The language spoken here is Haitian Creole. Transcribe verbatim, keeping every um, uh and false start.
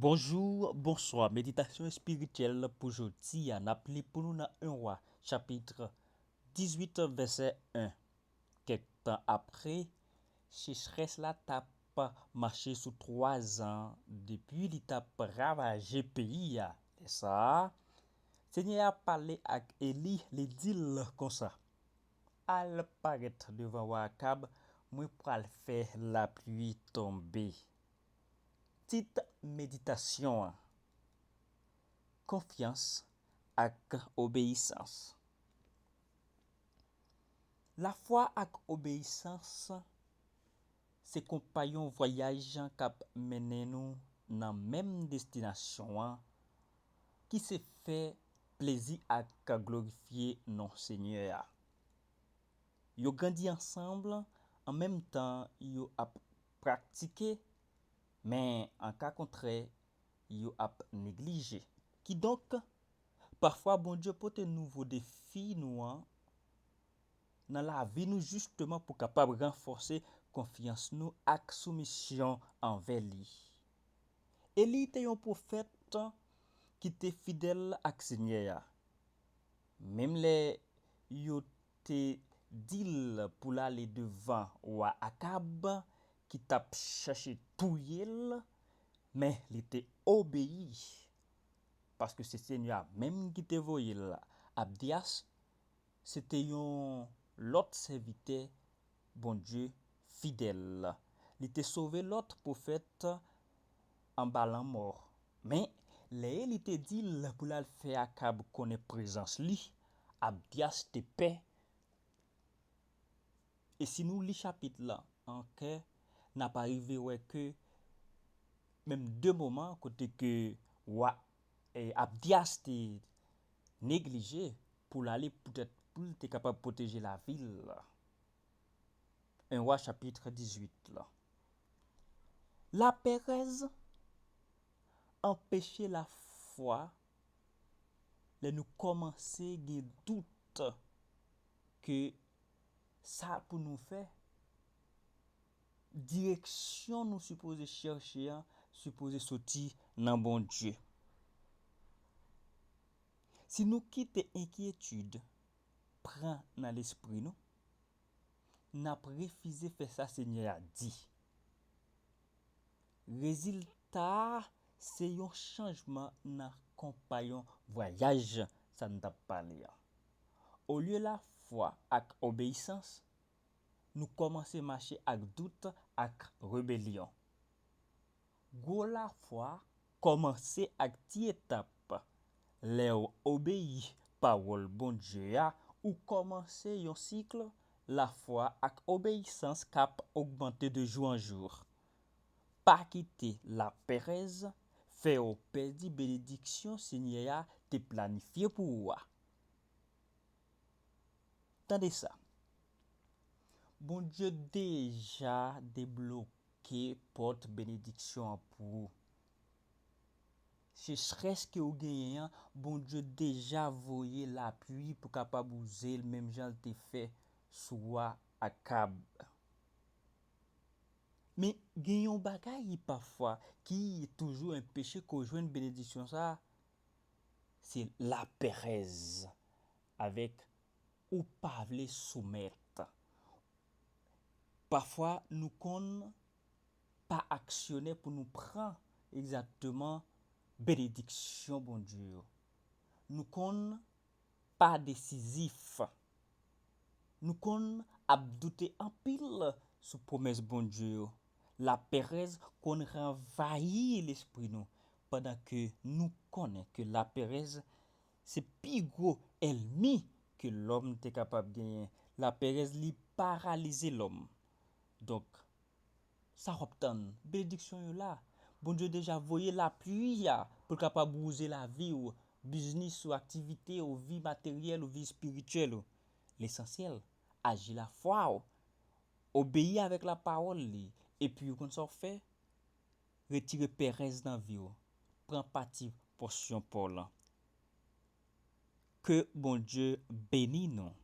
Bonjou, bonswa. Meditasyon espirityèl pou jodi a, n ap li pou nou nan en Wa, chapit dizuit, vèsè en. Kèk tan apre, sechrès la t ap mache sou twa zan depi li t ap ravaje peyi a. Lè sa a, Senyè a pale ak Eli, li di l konsa, "Al parèt devan wa Akab, mwen pral fè lapli tonbe." Tit meditasyon an, Konfyans ak obeyisans. Lafwa ak obeyisans se konpayon vwayaj k ap mennen nou nan menm destinasyon an, ki se fè plezi ak glorifye non Senyè a. Yo grandi ansanm, an menm tan yo ap pratike, men an ka kontrè, yo ap neglije. Kidonk, pafwa Bondye pote nouvo defi nou an nan lavi nou, jisteman pou kapab ranfòse konfyans nou ak soumisyon anvè li. Eli te yon pwofèt ki te fidèl ak Senyè a. Menm lè yo te di l pou l ale devan wa Akab, ki t ap chèche touye l, men li te obeyi, paske se Senyè a menm ki te voye l. Abdyas, se te yon lòt sèvitè Bondye fidèl. Li te sove lòt pwofèt anba lanmò. Men, lè Eli te di l pou l al fè Akab konnen prezans li, Abdyas te pè. E si nou li chapit la an kè, n ap arive wè ke menm de moman kote ke wa, e, Abdyas te neglije pou l ale poutèt pou l te kapab pwoteje lavi l. En Wa chapit dizuit la. Laperèz anpeche lafwa lè nou kòmanse gen dout ke sa pou nou fè, direksyon nou sipoze chèche an, sipoze soti nan Bondye. Si nou kite enkyetid pran nan lespri nou, n ap refize fè sa Senyè a di. Rezilta a se yon chanjman nan konpayon vwayaj sa n t ap pale a. Olye lafwa ak obeyisans, nou kòmanse mache ak dout ak rebelyon. Gwo lafwa kòmanse ak ti etap. Lè w obeyi pawòl Bondye a, ou kòmanse yon sik lafwa ak obeyisans k ap ogmante de jou an jou. Pa kite laperèz fè w pèdi benediksyon Senyè a te planifye pou ou a. Tande sa. Bondye deja debloke pòt benediksyon an pou ou. Sechrès ke w genyen an, Bondye deja voye lapli pou kapab wouze l, menm jan l te fè sou wa Akab. Men gen yon bagay pafwa ki toujou anpeche ke w jwenn benediksyon sa a, se laperèz avèk ou pa vle soumèt. Pafwa, nou konn pa aksyone pou nou pran egzakteman benediksyon Bondye yo. Nou konn pa desizif. Nou konn ap doute anpil sou pwomès Bondye yo. Laperèz konn ranvayi lespri nou, pandan ke nou konnen ke laperèz se pi gwo ènmi ke lòm te kapab genyen. Laperèz, li paralize lòm. Donk, sa w ap tann? Benediksyon yo la. Bondye deja voye lapli a pou l kapab wouze lavi w, biznis ou, aktivite ou, vi materyèl ou, vi espirityèl ou. Lesansyèl, aji lafwa w, obeyi avèk lapawòl li, epi ou konn sa w fè? Retire perèz nan vi w. Pran pati pòsyon pa w lan. Ke Bondye beni nou.